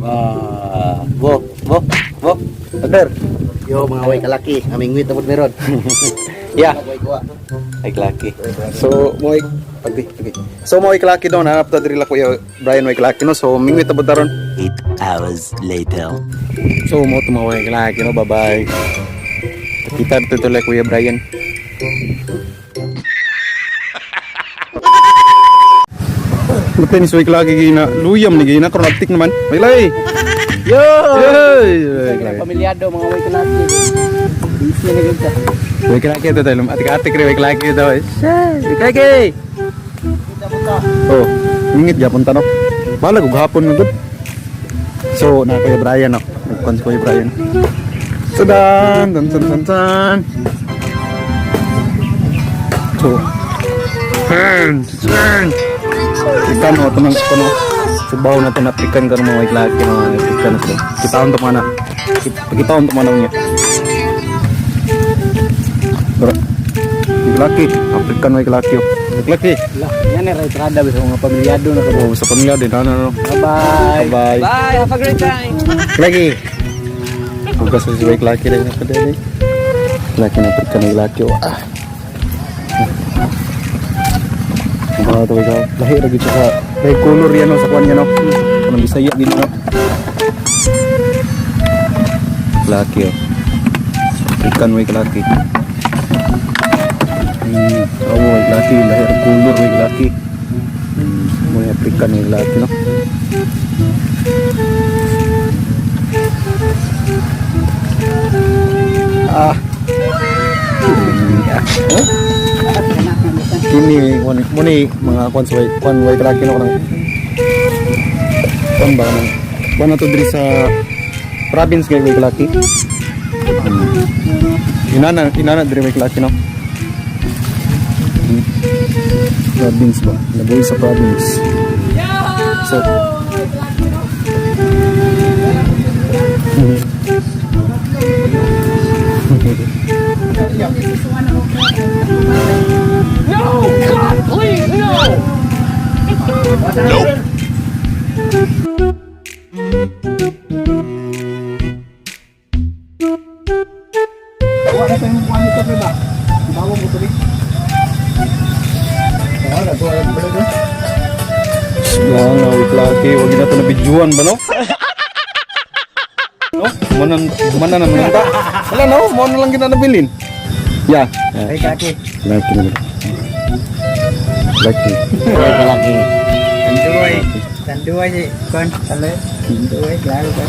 Ah, bo, bo, bo. Partner. Yo, mga way kalaki, aming wit na meron. Yeah. Way kuha. Ay klaki. So mo pagdi, pagdi. So mo iklaki do hanap ta diri la Kuya Brian way klaki no. So mingwit ta daron. 8 hours later. So mo tumawa iklaki no. Bye-bye. Kita dito tuloy Kuya Brian. Buti ni Suwik lagi gina luyam ni gina karon aptik naman. May lay. Yo! Yay! Pamilyado mga way kalaki. Busy na gyud ka. Wait laki ito tayo. Atik-atik rin, wait laki ito. Wait laki! Oh, mingit gyapon ta no. Balag og hapon man gud. So, na Kuya Brian no. Nagkon si Kuya Brian. So dan dan dan dan dan. So, turn, turn. Ikan o, tunang kuno. Subaw na ito na pikan karon mga wait laki no. Pikan na to. Kitaon to mana. Pagkitaon to mana niya. Bro. Laki, African may laki. Oh. Laki. Lah, yan eh, right rada bisa mga pamilyado na kamo. Oh, sa pamilya din ano no. Bye-bye. Bye. Bye, have a great time. Lagi. Bukas sa si laki rin ako dali. Laki na African may laki. Oh. Ah. Ang mga to ikaw. Lahi ra gid siya sa lahi color yan no, sa kuan niya no. Kanang Bisaya gid no. Laki oh. African may laki. Oh, may laki, lahi ra color may laki. Mo African may laki no. Ah. Oh? Kini mo ni mga kwan sa kwan way kalaki no kanang kwan ba kanang kwan na to diri sa province kay way kalaki. Inana inana diri way kalaki no. Province ba? Nabuhi sa province. So, No! God, please, no! Kuha na tayong kuha nito ba? Bawang ko tuloy. Wala, tuwa lang pala doon. Wala na, way kalaki. Wag na to na bidyuan ba no? No? Manan manan na manan ta. Wala no, mo na lang ginanabilin. Yeah. Yeah. Ay, kalaki. Laki na. Laki. Way kalaki. Tanduay. Tanduay si kuan, tanduay. Tanduay, klaro ka.